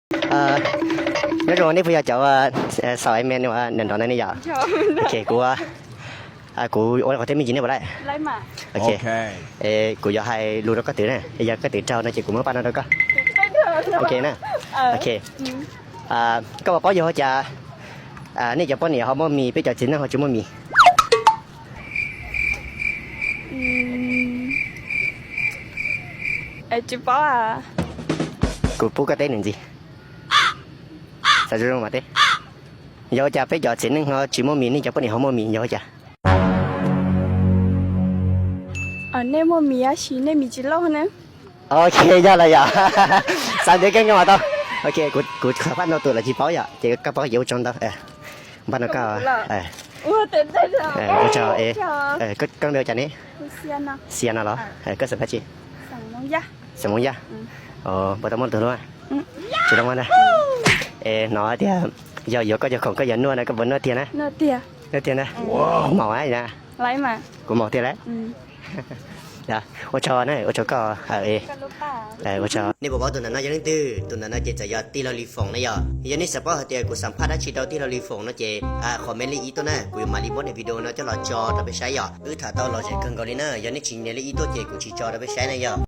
Nyob zoo, nej puas yog cov xaus email uas nrov nrov na ne yom? Ok, kuv, kuv ua qhov teb me ntsis nej puas laij? Ok, kuv yuav hais lus rau koj twv na, yog koj twv raug no ces kuv muab paj no rau koj. Ok na. Ok, koj puas paub yog ua cas nej cov poj niam ho muaj mis, peb cov txiv neej ho tsis muaj mis? Tsis paub. Kuv pub koj teb nws ntxiv. Xav zoo zoo mas teb. Yog ua cas peb cov txiv neej ho tsis muaj mis, nej cov poj niam ho muaj mis, yog ua cas? Nej muaj mis tab sis nej mis tsis loj ne. Ok, yog los yom. Xav ntev kawg nkaus mas tau. Ok, kuv qhov paj no tus los tsis paub yom, ces koj paub ces ua tsaug ntau. Paj no koj. Ua tsaug. Koj npe ua cas ne? Xia no los? Koj xeem Fab tsi? Xeem Hmoob Yaj. Puas tau muaj tus hlub? Tsis tau muaj na. Es hnov tias yog yuav koj cov khoom koj yuav noj na, koj puas noj tiag na? Noj tiag na. Kuv maum na. Kuv maum tiag lawm. Ua tsaug na, ua tsaug koj. Ua tsaug. Nej puas paub tus ntawm no yog leej twg? Tus ntawm no ces txawm yog tij laug Lis Foom na yom. Yog nej xav paub hais tias kuv xam phaj dab tsi rau tij laug Lis Foom no ces qhov me li ib tuaj na, kuv yuav mam li muab daim video no coj los tso rau peb saib yom. Wb tham tau lom zem kawg nkaus li na, yog nej tsis nias li ib tuaj ces kuv tsis tso rau peb saib na yom.